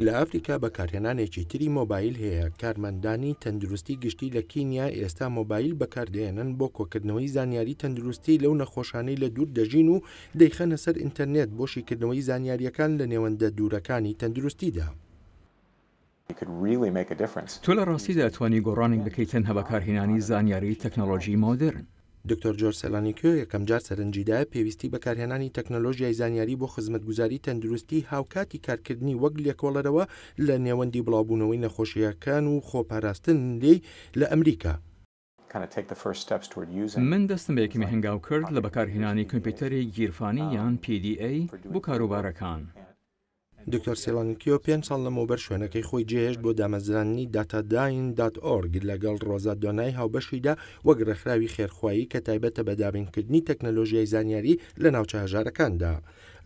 لە ئەفریکا بەکارهێنانێکی تری مۆبایل هەیە، کارمەندانی تەندروستی گشتی لە کینیا ئێستا مۆبایل بەکاردەهێنن بۆ کۆکردنەوەی زانیاری تەندروستی لەو نەخۆشانەی لە دوور دەژین و دەیخەنە سەر ئینتەرنێت بۆ شیکردنەوەی زانیارییەکان لە نێوەندە دوورەکانی تەندروستیدا. تۆ لە ڕاستیدا ئەتوانی گۆڕانێک بکەیت تەنها بەکارهێنانی زانیاری تەکنەڵۆجی مۆدێرن. دکتۆر جۆرج سێلانیکیۆ یەکەمجار سەرنجیدایە پێویستی بەکارهێنانی تەکنەلۆژیای زانیاری بۆ خزمەتگوزاری تەندروستی هاوکاتی کارکردنی وەک لێکۆڵەرەوە لە نێوەندی بڵاوبوونەوەی نەخۆشییەکان و خۆپاراستن لێی لە ئەمریکا. من دەستم بە یەکەمین هەنگاو کرد لە بەکارهێنانی کۆمپیوتەری گیرفانی یان PDA بۆ کاروبارەکان. دکتۆر سیلانکیۆ پێنج ساڵ لەمەوبەر شوێنەکەی خۆی جێهێشت بۆ دامەزراندنی داتاداین دات ئۆرگ لەگەڵ ڕۆزا دۆنای هاوبەشیدا وەک ڕێکخراوی خێرخوایی کە تایبەتە بە دابینکردنی تەکنەلۆژیای زانیاری لە ناوچە هەژارەکاندا.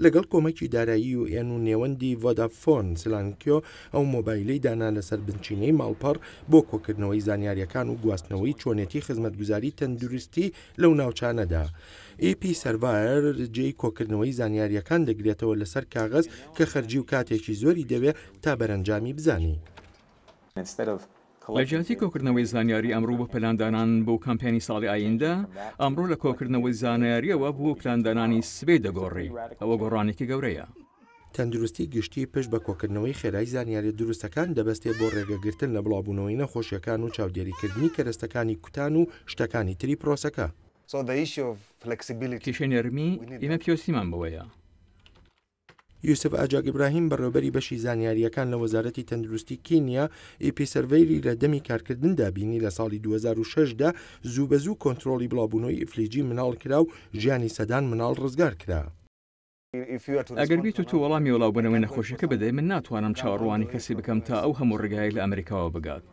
لەگەڵ کۆمەکی دارایی یو ئێن و نێوەندی ڤۆدافۆن، سیلانکیۆ ئەو مۆبایلەی دانا لەسەر بنچینەی ماڵپەڕ بۆ کۆکردنەوەی زانیارییەکان و گواستنەوەی چۆنێتی خزمەتگوزاری تەندروستی لەو ناوچانەدا. ئیپی سەرڤایەر جێی کۆکردنەوەی زانیارییەکان دەگرێتەوە لەسەر کاغەز کە خەرجی و کاتێکی زۆری دەوێ تا بەرەنجامی بزانی. لە جیاتی کۆکردنەوەی زانیاری ئەمڕۆ بۆ پلاندانان بۆ کامپێنی ساڵی ئایندە، ئەمڕۆ لە کۆکردنەوەی زانیارییەوە بۆ پلاندانانی سبەی دەگۆڕی. ئەوە گۆڕانێکی گەورەیە. تەندروستی گشتی پشت بە کۆکردنەوەی خێرای زانیاریە دروستەکان دەبەستێ بۆ ڕێگەگرتن لە بڵاوبوونەوەی نەخۆشیەکان و چاودێریکردنی کەرەستەکانی کوتان و شتەکانی تری پرۆسەکە. کێشەی نەرمی، ئێمە پێوستیمان بەوەیە. یوسف ئاجاگ ئیبراهیم، بەڕێوەبەری بەشی زانیارییەکان لە وەزارەتی تەندروستی کینیا، ئیپیسەرڤەیری لە دەمی کارکردندا بینی لە ساڵی 2006 دا زوو بە زوو کۆنترۆڵی بڵاوبوونەوەی ئیفلیجی مناڵ کرا و ژیانی سەدان مناڵ ڕزگار کرا. ئەگەر بێت و تۆ وەڵامی وەڵاوبوونەوەی نەخۆشیەکە بدەی، من ناتوانم چاوەڕوانی کەسی بکەم تا ئەو هەموو ڕێگایەی لە ئەمریکاوە بگات.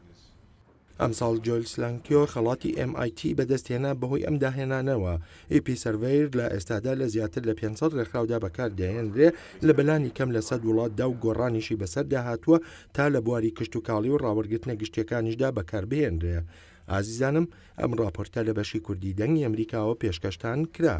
ئەمساڵ جۆیل سلانکیۆ خەڵاتی ئێم ئای تی بەدەستهێنا بەهۆی ئەم داهێنانەوە. ئیپیسەرڤەیر لە ئێستادا لە زیاتر لە 500 ڕێکخراودا بەکاردەهێنرێ لە بەلانی کەم لە 100 وڵاتدا و گۆڕانیشی بەسەردا هاتووە تا لە بواری کشتوکاڵی و ڕاوەرگرتنە گشتیەکانیشدا بەکاربهێنرێ. ئازیزانم ئەم ڕاپۆرتە لە بەشی کوردی دەنگی ئەمریکاوە پێشکەشتان کرا.